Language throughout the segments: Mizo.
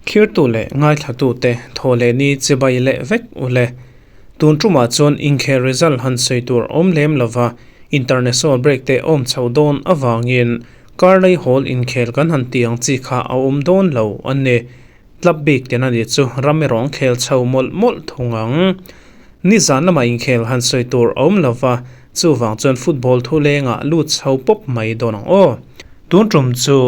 Khirtu leh ngaithlatute thaw leh ni chibai leh vek u le. Tun tumah chuan inkhel result han sawi tur awm lem lova international break te awm chho dawn avangin Karlei Hall inkhel kan han tih ang chi kha a awm dawn lo a ni. Club bik ten a nih chu ram erawh an khel chho mawlh mawlh thung ang. Nizan lamah inkhel han sawi tur a awm lova chuvang chuan football thu lengah lut chho pawp mai dawn ang aw. Tun tum chu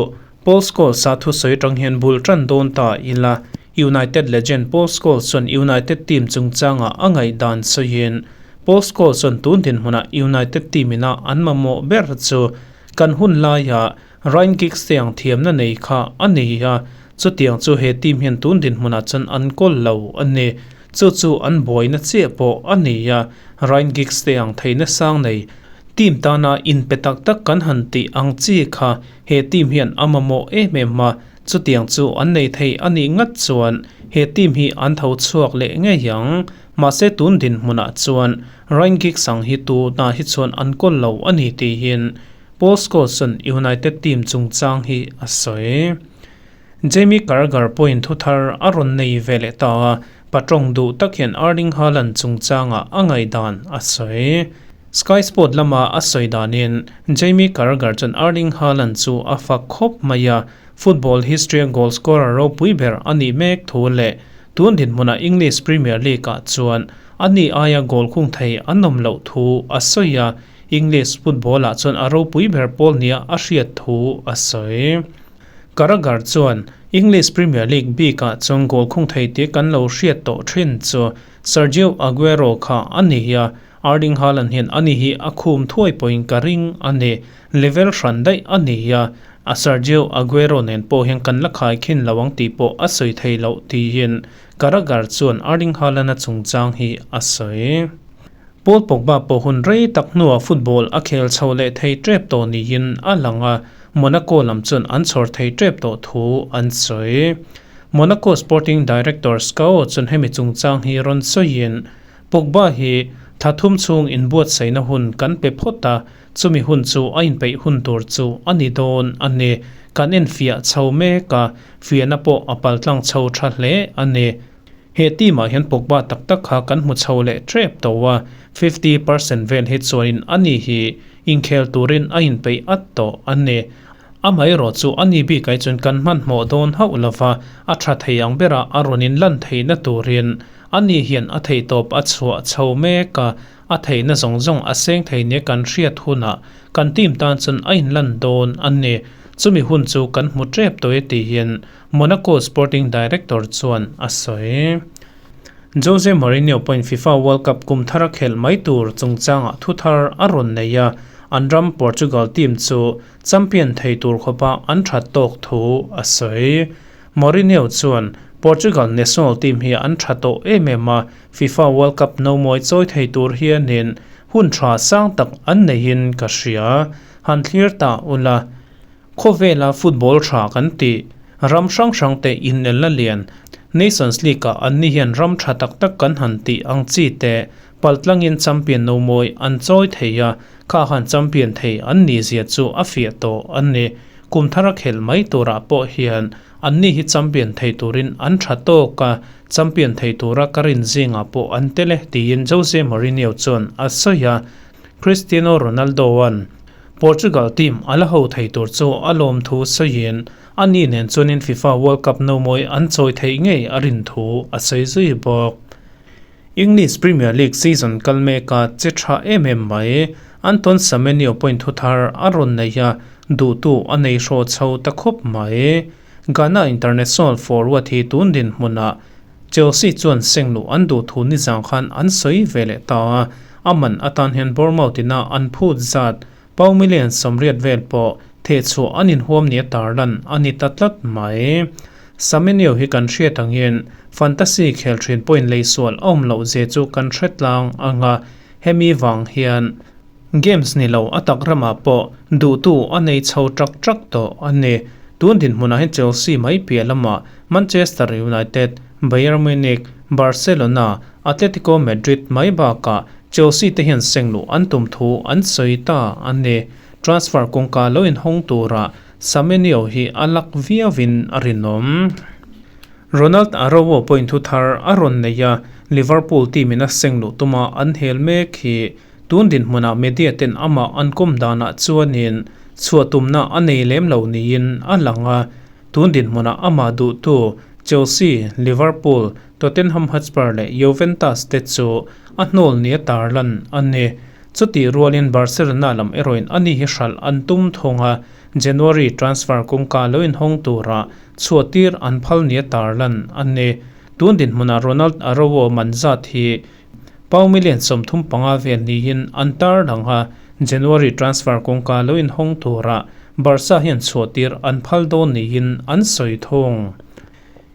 Paul Scholes a thusawi atang hian bul tan dawn ta ila, United legend Paul Scholes chuan United team chungchangah a ngaihdan sawiin, Paul Scholes chuan tun dinhmunah United team ina an mamawh ber chu kan hun laia Ryan Giggs te ang thiamna nei kha a ni a, chutiang chu he team hian tun dinhmunah chuan an kawl lo a ni. Chu chu an buaina chiah pawh a ni a, Ryan Giggs te ang theihna sang nei team tana inpe tak tak kan han tih ang chi kha He team hian a mamawh em em a, chutiang chu an nei thei a nih ngat chuan he team hi an tho chhuak leh ngei ang. Mahse tun dinhmunah chuan Ryan Giggs ang hi tunah hi chuan an kawl lo a ni tiin Paul Scholes chuan United team chungchang hi a sawi. Jamie Carragher pawhin thuthar a rawn nei ve leh ta a, patawng duh tak hian Erling Haaland chungchangah a ngaihdan a sawi. Sky Sport lama a sawi danin Jamie Carragher chuan Erling Haaland chu a fak khawp mai a, football history-a goal scorer ropui ber a nih mek thu leh tun dinhmunah English Premier League-ah chuan a ni aia goal khung thei an awm loh thu a sawi a, English football-ah chuan a ropui ber pawl nia a hriat thu a sawi. Carragher chuan English Premier League bikah chuan goal khung thei tih kan lo hriat tawh thin chu Sergio Aguero kha a ni a, Erling Haaland hian ani hi a khum thuai pawhin ka ring a ni. Level hran daih a ni a, a Sergio Aguero nen pawh hian kan la khai khin lo ang tih pawh a sawi thei loh tiin Carragher chuan Erling Haaland-a chungchang hi a sawi. Paul Pogba pawh hun rei tak hnuah football a khel chho leh thei tep tawh niin a lang a, Monaco lam chuan an chhawr thei tep tawh thu an sawi. Monaco sporting director Scao chuan hemi chungchang hi rawn sawiin, Pogba hi thla thum chhung inbuatsaihna hun kan pe phawt a, chumi hun chu a inpeih hun tur chu a ni dawn a ni. Kan enfiah chho mek a, fiahna pawh a paltlang chho tha hle a ni. He team ah hian Pogba tak tak kha kan hmu chho leh tep tawh a, 50% vel hi chuanin a ni hi inkhel turin a inpeih at tawh a ni. Amaherawh chu a ni bik ai chuan kan hmanhmawh dawn hauh lova, a tha thei ang berah a rawn inlan theihna turin A ni hian a theihtawp a chhuah chho mek a, a theihna zawng zawng a seng thei nia kan hriat hunah kan team tan chuan a inlan dawn a ni. Chumi hun chu kan hmu tep tawh e tiin Monaco sporting director chuan a sawi. Jose Mourinho pawhin FIFA World Cup kum thar a khelh mai tur chungchangah thu thar a rawn nei a, an ram Portugal team chu champion thei tur khawpa an that tawk thu a sawi. Mourinho chuan, Portugal national team hi an tha tawh em em a, FIFA World Cup no mawi chawi thei tur hianin hun tha sang tak an neihin ka hria. Han thlir ta ula, khawvela football tha kan tih, ram hrang hrang te inelna lian, Nations League-ah anni hian ram tha tak tak kan han tih ang chi te paltlangin champion no mawi an chawi thei a, kha han champion thei an nih zia chu a fiah tawh a ni. Kum thar a khelh mai turah pawh hian anni hi champion thei turin an tha tawk a, champion thei tura ka rin zingah pawh an tel e, tiin Jose Mourinho chuan a sawi a. Cristiano Ronaldo-a'n Portugal team a la ho thei tur chu a lawm thu sawiin ani nen chuanin FIFA World Cup nomawi an chawi theih ngei a rin thu a sawi zui bawk. English Premier League season kal meka che tha em em mai. Anton Semenyo point thu thar a rawn nei a, duhtu a nei hraw chho ta khawp mai. Ghana international forward hi tun dinhmunah Chelsea chuan sengluh an duh thu nizang khan an sawi ve leh ta a, a man atan hian Bournemouth ina an phut zat pau million 80 vel pawh thehchhuah an inhuam nia tarlan a ni ta tlat mai. Semenyo hi kan hriat angin fantasy khel thin pawhin leisual a awm loh zia chu kan hre tlang ang a, hemi vang hian games ni lo a tak ramah pawh duhtu a nei chho trak trak tawh a ni. Tun dinhmunah hian Chelsea mai piah lamah Manchester United, Bayern Munich, Barcelona, Atletico Madrid mai bakah Chelsea te hian sengluh an tum thu an sawi ta a ni. Transfer kawngka lo inhawng tura Semenyo hi a lak viauin a rinawm. Ronald Araujo pawhin thu thar a rawn nei a, Liverpool team in a seng luh tuma an hel mek hi tun dinhmunah media ten amah an kawm danah chuanin chhuah tumna a nei lem lo niin a lang a, tun dinhmunah amah duhtu Chelsea, Liverpool, Tottenham Hotspur leh Juventus te chu a hnawl nia tarlan a ni. Chutih rualin Barcelona lam erawhin ani hi hralh an tum thung a, January transfer kawngka lo inhawng tura chhuahtir an phal nia tarlan a ni. Tun dinhmunah Ronald Araujo man zat hi pau million 35 vel niin an tarlang a, January transfer kawngka lo inhawng tura Barca hian chhuahtir an phal dawn niin an sawi thung.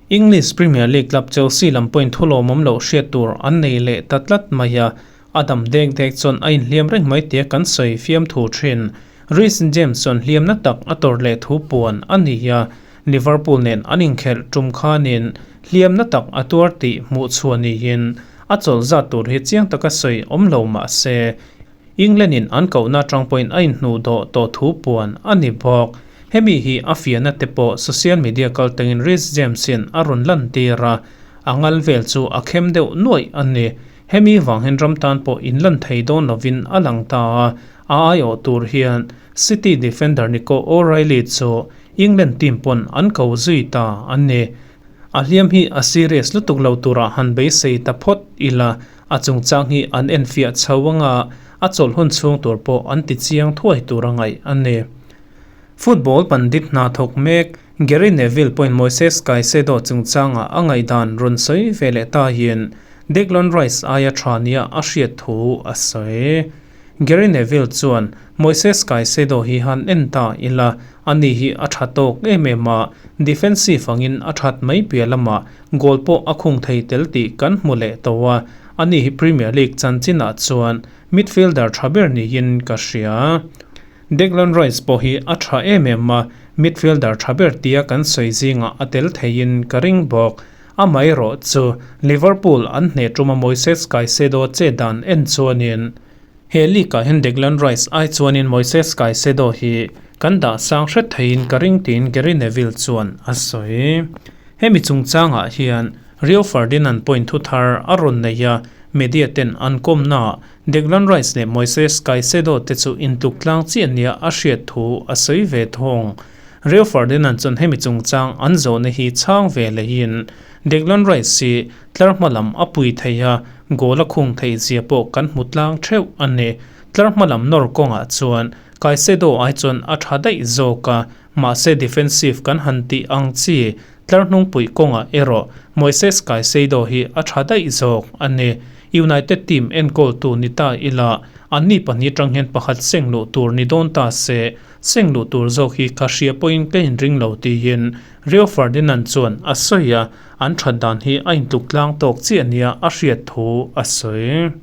English Premier League club Chelsea lam pawhin thulawmawm loh hriat tur an nei leh ta tlat mai a, A dam dek dek chuan a inhliam reng mai tia kan sawi fiam thu thin. Reece James chuan hliamna tak a tawrh leh thu puan a ni a, Liverpool nen an inkhelh tum khanin hliamna tak a tuar tih hmuh chhuah niin a chawlh zat tur hi chiang taka sawi awm lo mah se, England in an kohna atang pawhin a inhnuh dawh tawh thu puan a ni bawk. Hemi hi a fiahna te pawh social media kal tangin Reece James hian a rawn lantir a, a ngal vel chu a khem deuh nuaih a ni. Hemi vang hian ram tan pawh inlan thei dawn lovin a lang ta a, a aiawh tur hian City defender Nico O'Reilly chu England team pawn an ko zui ta a ni. A hliam hi a serious lutuk lo turah han beisei ta phawt ila, a chungchang hi an enfiah chho anga a chawlh hun chhung tur pawh an ti chiang thuai tur a ngaih a ni. Football pandit hna thawk mek Gary Neville pawhin Moises Caicedo chungchanga a ngaihdan rawn sawi ve leh ta hian Declan Rice aia tha nia a hriat thu a sawi. Gary Neville chuan Moises Caicedo hi han en ta ila, ani hi a tha tawk em em a, defensive angin a that mai piah lamah goal pawh a khung thei tel tih kan hmu leh tawh a, ani hi Premier League chanchinah chuan midfielder tha ber niin ka hria. Declan Rice pawh hi a tha em em a, midfielder tha ber tia kan sawi zingah a tel theiin ka ring bawk. Amaherawh chu Liverpool an hneh tuma Moises Caicedo che dan en chuanin he league ah hian Declan Rice ai chuanin Moises Caicedo hi kan dah sang hret theiin ka ring tiin Gary Neville chuan a sawi. Hemi chungchangah hian Rio Ferdinand point thu thar a rawn nei a, media ten an kawmnaah Declan Rice leh Moises Caicedo te chu intluk tlang chiah nia a hriat thu a sawi ve thung. Rio Ferdinand chuan hemi chungchang an zawhna hi chhang ve lehin Declan Rice hi tlar hma lam a pui thei a, goal a khung theih zia pawh kan hmu tlang theuh a ni. Tlar hma lam nawr kawngah chuan Caicedo ai chuan a tha daih zawk a, mahse defensive kan han tih ang chi Tlar hnungpui kawngah erawh Moises Caicedo hi a tha daih zawk a ni. United team enkawltu ni ta ila, anni pahnih atang hian pakhat seng luh tur ni dawn ta se, seng luh tur zawk hi ka hria pawhin ka inring lo tiin Rio Ferdinand chuan a sawi a, an that dan hi a intluk tlang tawk chiah nia a hriat thu a sawi.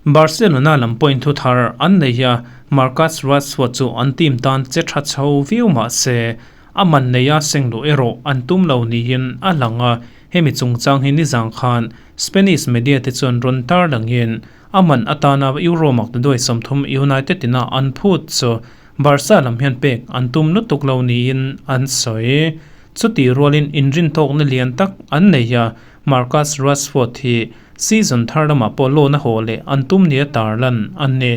Barcelona lam pawhin thu thar an nei a, Marcus Rashford chu an team tan che tha chho viau mah se, A man neia seng luh erawh an tum lo niin a lang a, hemi chungchang hi nizang khan Spanish media te chuan rawn tar langin a man atana Euro maktaduai 30 United ina an phut chu Barca lam hian pek an tum lutuk lo niin an sawi. Chutih rualin inrintawkna lian tak an nei a, Marcus Rashford hi season thar lamah pawh loan a haw leh an tum nia tarlan a ni.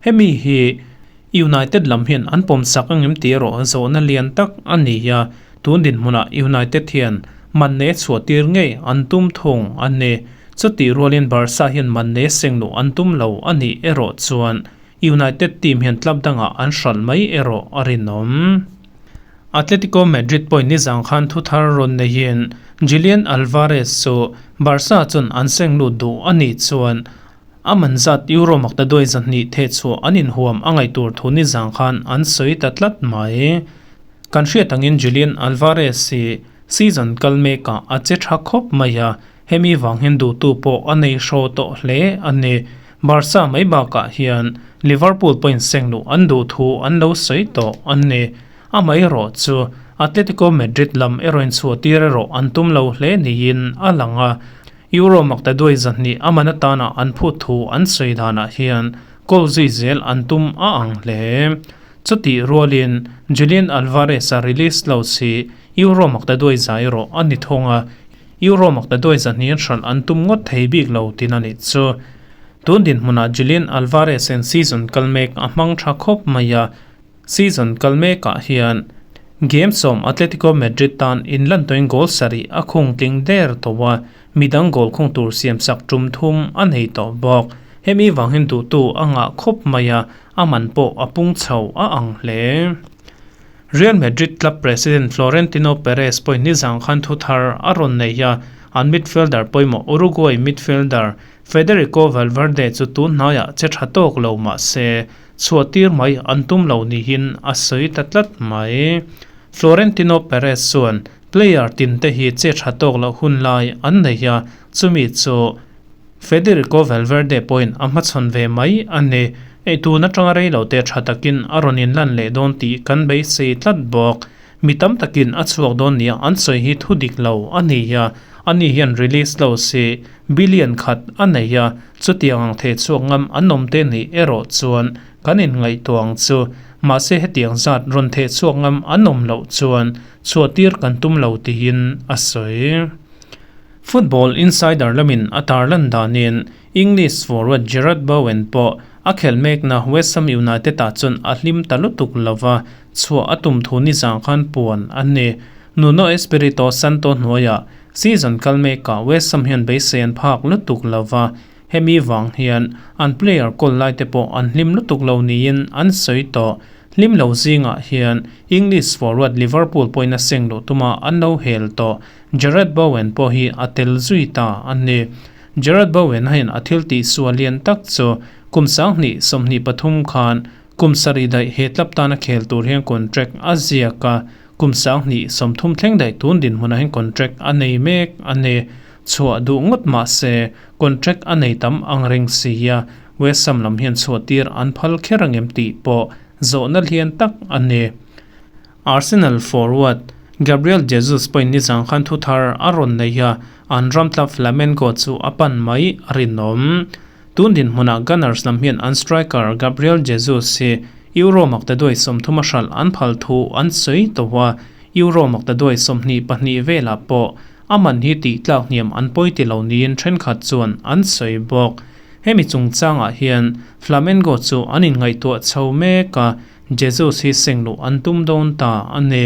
Hemi hi United lam hian an pawm sak angem tih erawh zawhna lian tak a ni a, tun dinhmunah United hian Mane chhuah tir ngei an tum thung a ni. Chutih rualin Barca hian Mane seng luh an tum lo a nih erawh chuan United team hian club dangah an hralh mai erawh a rinawm. Atletico Madrid pawhin nizang khan thu thar rawn neihin Julian Alvarez chu Barca chuan an seng lut duh a nih chuan A man zat Euro makta duai 200 theh chhuah an inhuam a ngaih tur thu nizang khan an sawi ta tlat mai. Kan hriat angin Julian Alvarez hi season kal mekah a che tha khawp mai a, hemi vang hian duhtu pawh a nei hraw tawh hle a ni. Barca mai bakah hian Liverpool pawhin seng luh an duh thu an lo sawi tawh a ni. Amaherawh chu Atletico Madrid lam erawhin chhuah tir erawh an tum lo hle niin a lang a. Euro makta duai 200 a man atana an phut thu an sawi danah hian goal zui zel an tum a ang hle. Chutih rualin Julian Alvarez-a release lo si Euro maktaduai za erawh a ni thung a, Euro maktaduai zahnian hralh an tum ngawt thei bik lo tin a nih chu. Tun dinhmunah Julian Alvarez-in season kal mek a hmang tha khawp mai a, season kal mekah hian game sawm Atletico Madrid tan inlan tawhin goal sarih a khung tling der tawh a, midang goal khung tur siamsak tum thum a nei tawh bawk. Hemi vang hian duhtu a ngah khawp mai a, a man pawh a pung chho a ang hle. Real Madrid club president Florentino Perez pawhin nizang khan thu thar a rawn nei a, an midfielder pawimawh Uruguay midfielder Federico Valverde chu tun hnaiah che tha tawk lo mah se chhuah tir mai an tum lo niin a sawi ta tlat mai. Florentino Perez chuan player tin te hi che tha tawk loh hun lai an nei a, chumi chu Federico Valverde pawhin a hmachhawn ve mai a ni. Ei tun atanga rei lo te tha takin a rawn inlan leh dawn tih kan beisei tlat bawk. Mi tam takin a chhuak dawn nia an sawi hi thu dik lo a ni a, ani hian release lo si billion khat a nei a, chutiang ang thei chhuak ngam an awm te nih erawh chuan kan inngaihtuah ang chu. Mahse hetiang zat rawn theh chhuak ngam an awm loh chuan chhuahtir kan tum lo tiin a sawi. Football Insider lamin a tarlan danin English forward Jarrod Bowen pawh a khelh mekna West Ham United-ah chuan a hlim ta lutuk lova, chhuah a tum thu nizang khan puan a ni. Nuno Espirito Santo hnuaiah season kal mekah West Ham hian beisei an phak lutuk lova, hemi vang hian an player kawl laite pawh an hlim lutuk lo niin an sawi tawh. Hlim lo zingah hian English forward Liverpool pawhin a seng luh tuma an lo hel tawh. Jarrod Bowen pawh hi a tel zui ta a ni. Jarrod Bowen hian a thil tih sual lian tak chu kum 2023 khan kum sarih daih he tlap tana khel tur hian contract a ziak a, kum 2030 thleng daih tun dinhmunah hian contract a nei mek a ni. Chhuah duh ngawt mah se contract a nei tam ang reng si a, West Ham lam hian chhuah tir an phal kher angem tih pawh zawhna lian tak a ni. Arsenal forward Gabriel Jesus pawhin nizang khan thu thar a rawn nei a, an ram club Flamengo chu a pan mai a rinawm. Tun dinhmunah Gunners lam hian an striker Gabriel Jesus hi Euro maktaduai 30 a hralh an phal thu an sawi tawh a, Euro maktaduai 22 velah pawh a man hi tih tlak hniam an pawi ti lo niin thenkhat chuan an sawi bawk. Hemi chungchangah hian Flamengo chu an inngaihtuah chho mek a, Jesus hi seng luh an tum dawn ta a ni.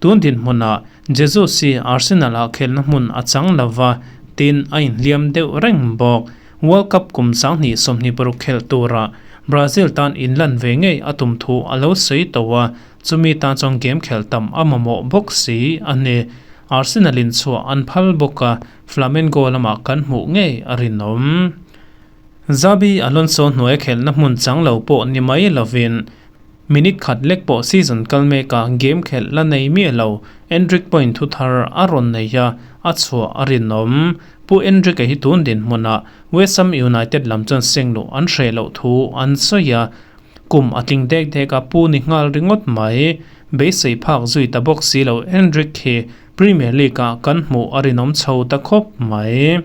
Tun dinhmunah Jesus hi Arsenal-ah khelna hmun a chang lo va, tin a inhliam deuh reng bawk. World Cup kum 2026 khelh turah Brazil tan inlan ve ngei a tum thu a lo sawi tawh a, chumi tan chuan game khelh tam a mamawh bawk si a ni. Arsenal in chhuah an phal bawk a, Flamengo lamah kan hmuh ngei a rinawm. Xabi Alonso hnuai khelhna hmun chang lo pawh ni mai lovin minute khat lek pawh season kal mekah game khelh la nei miah lo Endrick pawhin thu thar a rawn nei a, a chhuah a rinawm. Pu Endrick-a hi tun dinhmunah West Ham United lam chuan seng luh an hreh loh thu an sawi a, kum a tling dek dek a pu ni nghal ringawt mai. Beisei phak zui ta bawk si lo Endrick hi Premier League-ah kan hmuh a rinawm chho ta khawp mai.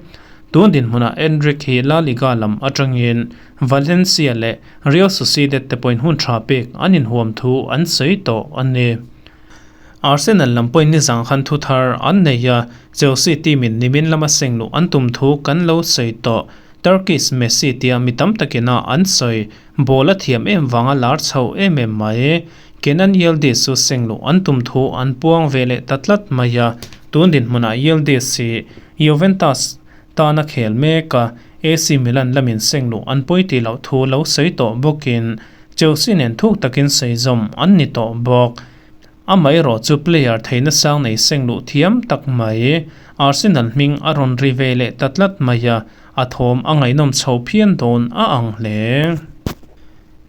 Tun dinhmunah Endrick hi La Liga lam atangin Valencia leh Real Sociedad te pawhin hun tha pek an inhuam thu an sawi tawh a ni. Arsenal lam pawhin nizang khan thu thar an nei a, Chelsea team-in nimin lama seng luh an tum thu kan lo sawi tawh. Turkish Messi tia mi tam takina an sawi ball a thiam em vanga lar chho em em mai. Kenan Yildiz chu seng luh an tum thu an puang ve leh ta tlat mai a, tun dinhmunah Yildiz hi Juventus tana khel mek a, AC Milan lamin seng luh an pawi tih loh thu lo sawi tawh bawkin Chelsea nen thuk takin sawi zawm an ni tawh bawk. Amaherawh chu player theihna sang nei seng luh thiam tak mai Arsenal hming a rawn ri ve leh ta tlat mai a, a thawm a ngaihnawm chho phian dawn a ang hle.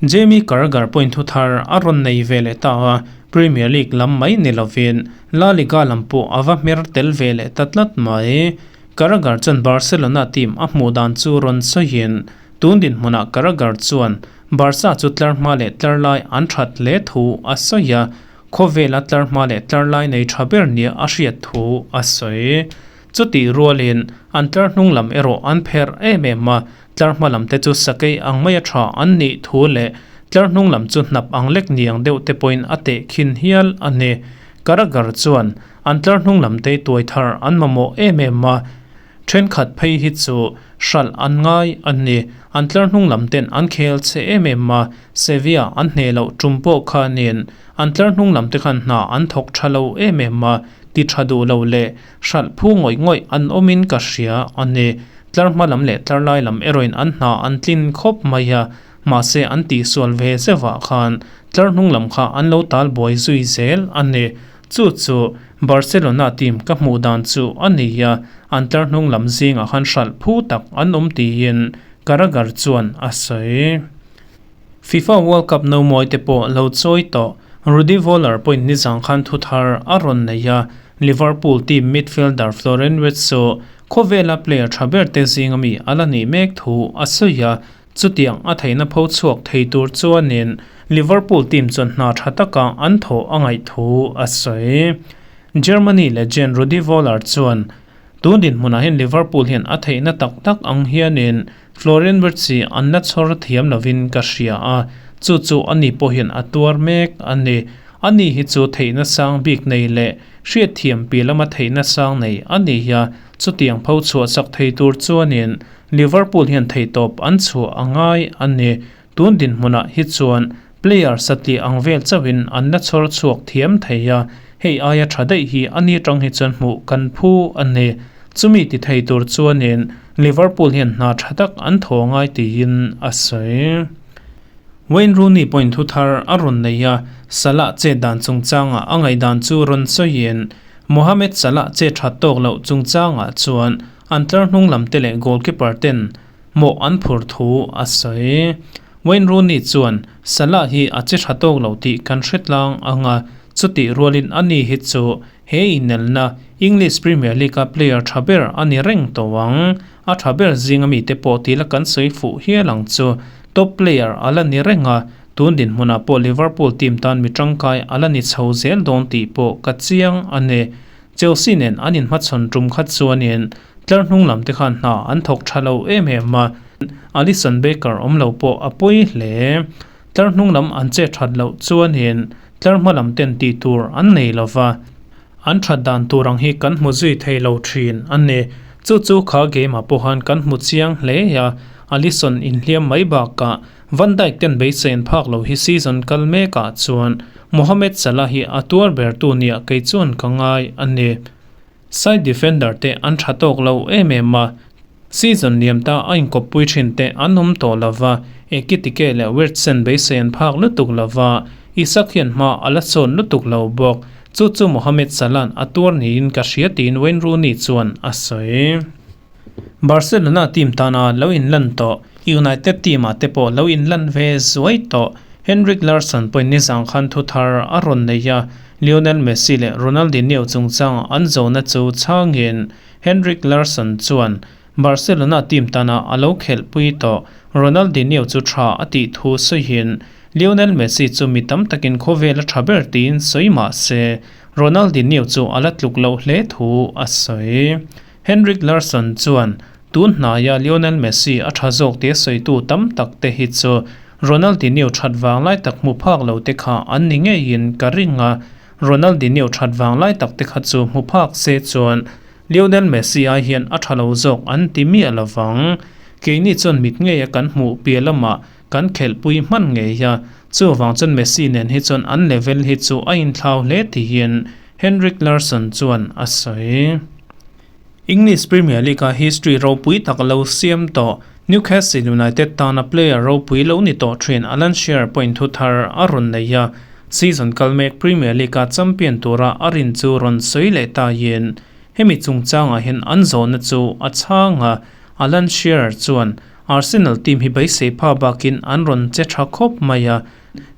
Jamie Carragher pawhin thu thar a rawn nei ve leh ta a, Premier League lam mai ni lovin La Liga lam pawh a va hmer tel ve leh ta tlat mai. Carragher chuan Barcelona team a hmuh dan chu rawn sawiin, tun dinhmunah Carragher chuan Barca chu tlar hma leh tlar lai an that hle thu a sawi a, khawvela tlar hma leh tlar lai nei tha ber nia a hriat thu a sawi. Chutih rualin an tlar hnung lam erawh an pherh em em a, tlar hma lam te chu sakei ang maia tha an nih thu leh Tlar hnung lam chu hnap ang lek niang deuh te pawhin a teh khin hial a ni. Carragher chuan an tlar hnung lam te tuai thar an mamawh em em a, thenkhat phei hi chu hralh an ngai a ni. An tlar hnung lam ten an khel che em em a, Sevilla an hneh loh tum pawh khanin an tlar hnung lam te khan hna an thawk tha lo em em a, ti tha duh lo leh hralh phu ngawih ngawih an awmin ka hria a ni. Tlar hma lam leh tlar lai lam erawhin an hna an tlin khawp mai a, Mahse an tihsual ve zeuhah khan tlar hnung lam kha an lo tal buai zui zel a ni. Chu chu Barcelona team ka hmuh dan chu a ni a, an tlar hnung lam zingah khan hralh phu tak an awm tiin Carragher chuan a sawi. FIFA World Cup no mawi te pawh lo chawi tawh Rudi Voller pawhin nizang khan thu thar a rawn nei a, Liverpool team midfielder Florian Wirtz chu khawvela player tha ber te zinga mi a la nih mek thu a sawi a, Chutiang a theihna pho chhuak thei tur chuanin Liverpool team chuan hna tha taka an thawh a ngaih thu a sawi. Germany legend Rudi Voller chuan, Tun dinhmunah hian Liverpool hian a theihna tak tak ang hianin Florian Wirtz hi an la chhawr thiam lovin ka hria a, chu chu ani pawh hian a tuar mek a ni. Ani hi chu theihna sang bik nei leh hriatthiam pi lama theihna sang nei a ni a, chutiang pho chhuah chak thei tur chuanin Liverpool hian theihtawp an chhuah a ngai a ni. Tun dinhmunah hi chuan player satliah ang vel chauhin an la chhawr chhuak thiam thei a, hei aia tha daih hi a ni tang hi chuan hmuh kan phu a ni. Chumi ti thei tur chuanin Liverpool hian hna tha tak an thaw ngai tiin a sawi. Wayne Rooney pawhin thu thar a rawn nei a, Salah chet dan chungchangah a ngaihdan chu rawn sawiin Mohamed Salah chet that tawk loh chungchangah chuan An tlar hnung lam te leh goalkeeper ten mawh an phur thu a sawi. Wayne Rooney chuan, Salah hi a che tha tawk lo tih kan hre tlang ang a, chutih rualin ani hi chu he inelna English Premier League-a player tha ber a ni reng tawh ang. A tha ber zinga mite pawh tila kan sawi fuh hial ang chu. Top player a la ni reng a, tun dinhmunah pawh Liverpool team tan mi tangkai a la ni chho zel dawn tih pawh ka chiang a ni. Chelsea nen an inhmachhawn tum khat chuanin tlar hnung lam te khan hna an thawk tha lo em em a, Alisson Becker awm lo pawh a pawi hle. Tlar hnung lam an che that loh chuanin tlar hma lam ten tih tur an nei lo va, an that dan tur ang hi kan hmu zui thei lo thin a ni. Chu chu kha game ah pawh khan kan hmu chiang hle a, Alisson inhliam mai bakah Van Dijk ten beisei an phak lo hi season kal mekah chuan Mohamed Salah hi a tuar ber tu nia kei chuan ka ngai a ni. Side defender te an tha tawk lo em em a, season liam ta a inkawppui thin te an awm tawh lo va, Ekitike leh Wirtz-en beisei an phak lutuk lo va, Isak hian hma a la sawn lutuk lo bawk. Chu chu Mohamed Salah-a'n a tuar niin ka hria tiin Wayne Rooney chuan a sawi. Barcelona team tana lo inlan tawh, United team-ah te pawh lo inlan ve zuai tawh. Henrik Larsson pawhin nizang khan thu thar a rawn nei a, Lionel Messi leh Ronaldinho chungchanga an zawhna chu chhangin Henrik Larsson chuan Barcelona team tana a lo khelhpui tawh Ronaldinho chu tha a tih thu sawiin Lionel Messi chu mi tam takin khawvel a tha ber tiin sawi mah se Ronaldinho chu a la tluk loh hle thu a sawi. Henrik Larsson chuan tun hnaia Lionel Messi a tha zawk tia sawitu tam tak te hi chu Ronaldinho that vang lai tak hmu phak lo te kha an ni ngeiin ka ring a, Ronaldinho that vang lai tak te kha chu hmu phak se chuan Lionel Messi ai hian a tha lo zawk an ti miah lo vang. Keini chuan mit ngeia kan hmuh piah lamah kan khelhpui hman ngei a, chuvang chuan Messi nen hi chuan an level hi chu a inthlau hle tiin Henrik Larsson chuan a sawi. English Premier League-a history ropui tak lo siam tawh Newcastle United tana player ropui lo ni tawh thin Alan Shearer pawhin thu thar a rawn nei a, season kal mek Premier League-a champion tura a rin chu rawn sawi leh tahin hemi chungchangah hian an zawhna chu a chhang a, Alan Shearer chuan Arsenal team hi beisei pha bakin an rawn che tha khawp mai a,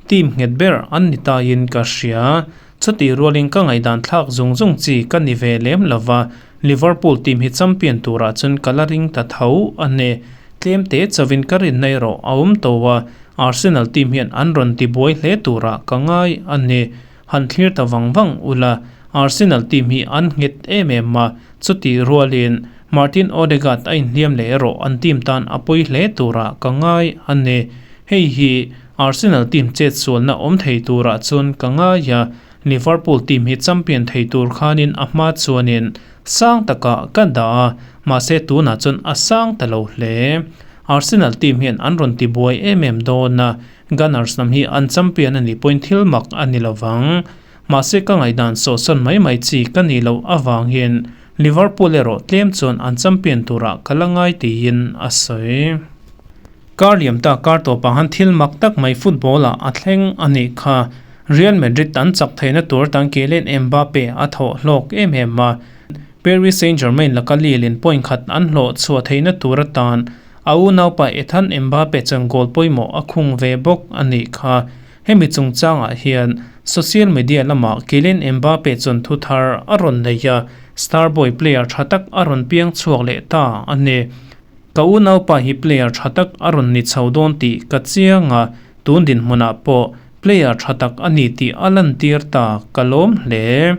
team nghet ber an ni taiin ka hria. Chutih rualin ka ngaihdan thlak zung zung chi ka ni ve lem lo va, Liverpool team hi champion turah chuan ka la ring ta tho a ni. Tlem te chauhin ka rinna erawh a awm to a, Arsenal team hian an rawn ti buai hle turah ka ngai a ni. Han thlir ta vang vang ula, Arsenal team hi an nghet em em a, chutih rualin Martin Odegaard a inhliam leh erawh an team tan a pawi hle turah ka ngai a ni. Hei hi. Arsenal team chet sualna awm thei turah chuan ka ngai a, Liverpool team hi champion thei tur khanin a hma chuanin sang takah ka dah a, mahse tunah chuan a sang ta lo hle. Arsenal team hian an rawn tibuai em em dawn a, Gunners lam hi an champion a nih pawhin thil mak a ni lo vang. Mahse ka ngaihdan sawhsawn mai mai chi ka nih loh avangin Liverpool erawh tlem chuan an champion turah ka la ngai tiin a sawi. Kar liam ta kar tawpah han thil mak tak mai football ah a thleng a nih kha. Real Madrid an chak theihna tur tan Kylian Mbappe a thawh hlawk em em a. Paris Saint-Germain laka Lille in point khat an hlawh chhuah theihna tur atan a unaupa Ethan Mbappe chuan goal pawimawh a khung ve bawk a nih kha. Hemi chungchangah hian social media lamah Kylian Mbappe chuan thu thar a rawn nei a, star boy player tha tak a rawn piang chhuak leh ta a ni. Ka unaupa hi player tha tak a rawn ni chho dawn tih ka chiang a, tun dinhmunah pawh player tha tak a ni tih a lantir ta ka lawm hle.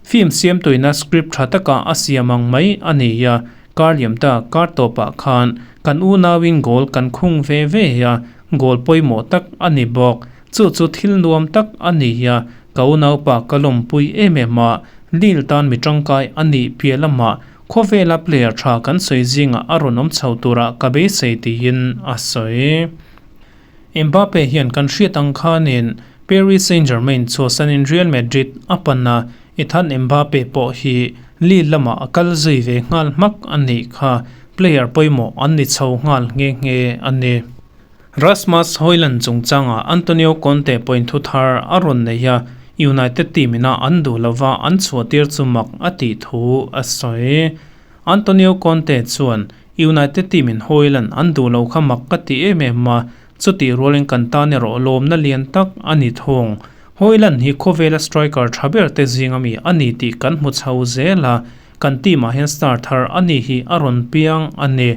Film siamtuina script tha taka a siam ang mai a ni a, kar liam ta kar tawpah khan kan unauin goal kan khung ve ve a, goal pawimawh tak a ni bawk. Chu chu thil nuam tak a ni a, ka unaupa ka lawmpui em em a, Lille tan mi tangkai a nih piah lamah Khawvela player tha kan sawi zingah a rawn awm chho turah ka beisei tiin a sawi. Mbappe hian kan hriat ang khanin Paris Saint-Germain chhuahsanin Real Madrid a pan a, Ethan Mbappe pawh hi Lille lamah a kal zui ve nghal hmak a nih kha, player pawimawh an ni chho nghal nghe nghe a ni. Rasmus Hojlund chungchangah Antonio Conte pawhin thu thar a rawn nei a, United team ina an duh lova an chhuahtir chu mak a tih thu a sawi. Antonio Conte chuan, United team in Hojlund an duh lo kha mak ka ti em em a, chutih rualin kan tan erawh lawmna lian tak a ni thung. Hojlund hi khawvela striker tha ber te zinga mi a ni tih kan hmu chho zel a, kan team ah hian star thar a ni hi a rawn piang a ni.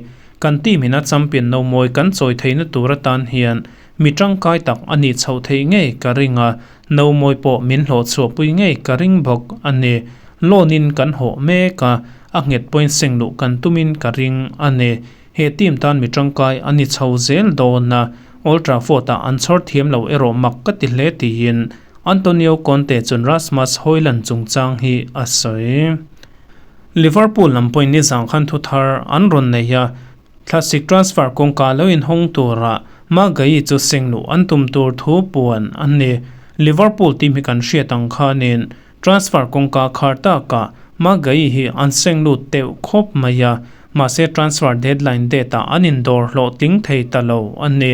Kan team in a champion no mawi kan chawi theihna tur atan hian mi tangkai tak a nih chhoh theih ngei ka ring a, no mawi pawh min hlawh chhuahpui ngei ka ring bawk a ni. Loan in kan hawh mek a, a nghet pawhin seng luh kan tumin ka ring a ni. He team tan mi tangkai a ni chho zel dawn a, Old Trafford ah an chhawr thiam lo erawh mak ka ti hle tiin Antonio Conte chuan Rasmus Hojlund chungchang hi a sawi. Liverpool lam pawhin nizang khan thu thar an rawn nei a, thlasik transfer kawngka lo inhawng tura Magayi chu seng luh an tum tur thu puan an ni. Liverpool team hi kan hriat ang khanin transfer kawngka khar takah Magayi hi an seng lut teuh khawp mai a, mahse transfer deadline date ah an indawr hlawhtling thei ta lo a ni.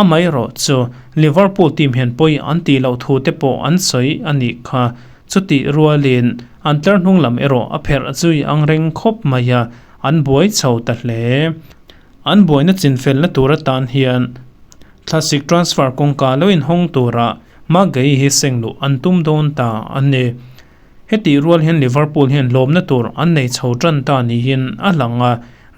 Amaherawh chu Liverpool team hian pawi an tih loh thu te pawh an sawi a nih kha. Chutih rualin an tlar hnung lam erawh a pherh zui ang reng khawp mai a, an buai chho ta hle. An buaina chinfelna tur atan hian thlasik transfer kawngka lo inhawng tura Maguey hi seng luh an tum dawn ta a ni. Hetih rual hian Liverpool hian lawmna tur an nei chho tan ta niin a lang a,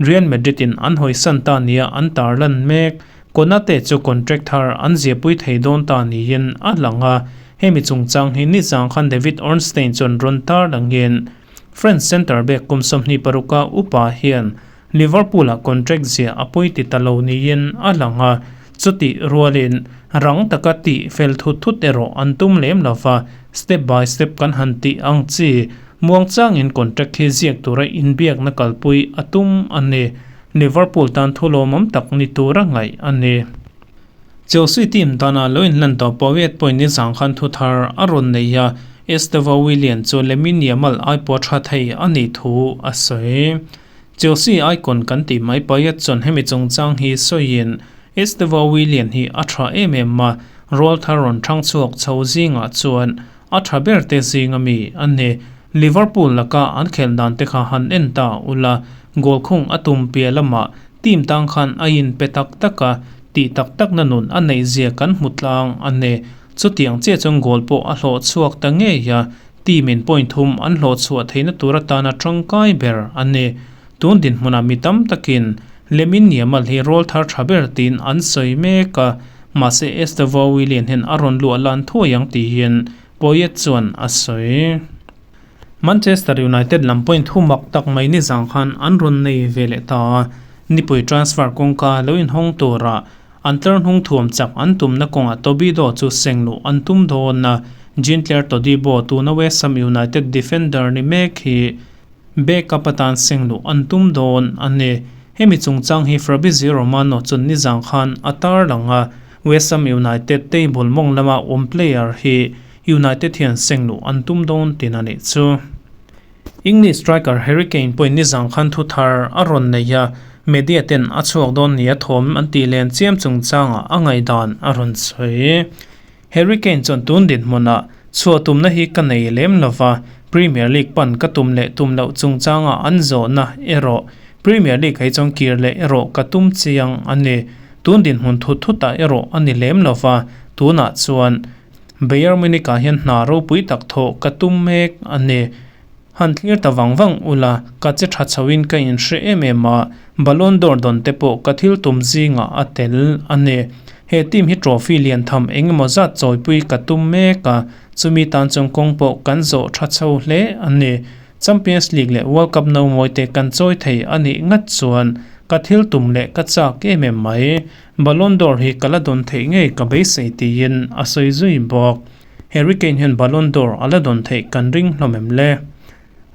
Real Madrid in an hawisan ta nia an tarlan mek. Konate chu contract thar an ziahpui thei dawn ta niin a lang a, hemi chungchang hi nizang khan David Ornstein chuan rawn tarlangin French centre back kum 26 a upa hian Liverpool-ah contract ziah a pawi ti ta lo niin a lang a, chutih rualin rang taka tih fel thut thut erawh an tum lem lo va, step by step kan han tih ang chi muangchangin contract hi ziak tura inbiakna kalpui a tum a ni. Liverpool tan thu lawmawm tak ni tura ngaih a ni. Chelsea team tana lo inhlan tawh Poyet pawhin nizang khan thu thar a rawn nei a, Estevao Willian chu Lamine Yamal ai pawh tha thei a nih thu a sawi. Chelsea icon kan tih mai Payet chuan hemi chungchang hi sawiin Estevao Willian hi a tha em em a, rual thar rawn thang chhuak chho zingah chuan a tha ber te zinga mi a ni. Liverpool laka an khelh dan te kha han en ta ula, goal khung a tum piah lamah team tang khan a inpe tak tak a, tih tak takna nun a neih zia kan hmu tlang a ni. Chutiang chiah chuan goal pawh a hlawh chhuak ta ngei a, Team in point thum an hlawh chhuah theihna tur atana tangkai ber a ni. Tun dinhmunah mi tam takin Lamine Yamal hi rawl thar tha ber tiin an sawi mek a, mahse Estevao Willian hian a rawn luah lan thuai ang tihin Poyet chuan a sawi. Manchester United lam point thu mak tak mai nizang khan an rawn nei ve leh ta a, nipui transfer kawngka lo inhawng turah. An tlarhnung thuam chak an tumna kawngah Tobido chu seng luh an tum dawn a, Jean-Claire Todibo tuna West Ham United defender ni mek hi backup atan seng luh an tum dawn a ni. Hemi chungchang hi Fabrizio Romano chuan nizang khan a tarlang a, West Ham United table mawng lama awm player hi United hian seng luh an tum dawn tin a nih chu. English striker Harry Kane pawhin nizang khan thu thar a rawn nei a, media ten a chhuak dawn nia thawm an tih len chiam chungchangah a ngaihdan a rawn sawi. Harry Kane chuan tun dinhmunah chhuah tumna hi ka nei lem lova, Premier League pan ka tum leh tum loh chungchangah an zawhna erawh Premier League hei chuan kir leh erawh ka tum chiang a ni. Tun dinhmun thut thutah erawh a ni lem lova, tunah chuan Bayern Munich ah hian hna ropui tak thawh ka tum mek a ni. Han thlir ta vang vang ula, ka che tha chhoin ka inhre em em a, Ballon d'Or dawn te pawh ka thil tum zingah a tel a ni. He team hi trophy lian tham eng emaw zat chawipui ka tum mek a, chumi tan chuan kawng pawh kan zawh tha chho hle a ni. Champions League leh World Cup no mawi te kan chawi thei a nih ngat chuan ka thil tum leh ka chak em em mai. Ballon d'Or hi ka la dawn theih ngei ka beisei tiin a sawi zui bawk. Harry Kane hian Ballon d'Or a la dawn theih kan ring hlawm em le?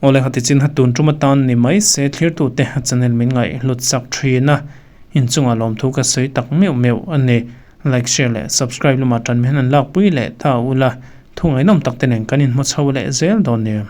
Awle hati chin ha tun tum atan ni mai se thlirtute a channel min ngaih hlut sak thin a, inchungah lawmthu ka sawi tak meuh meuh a ni. Like, share leh subscribe lamah tan mi hian an lakpui leh ta ula, thu ngaihnawm tak te nen kan inhmu chho leh zel dawn nia.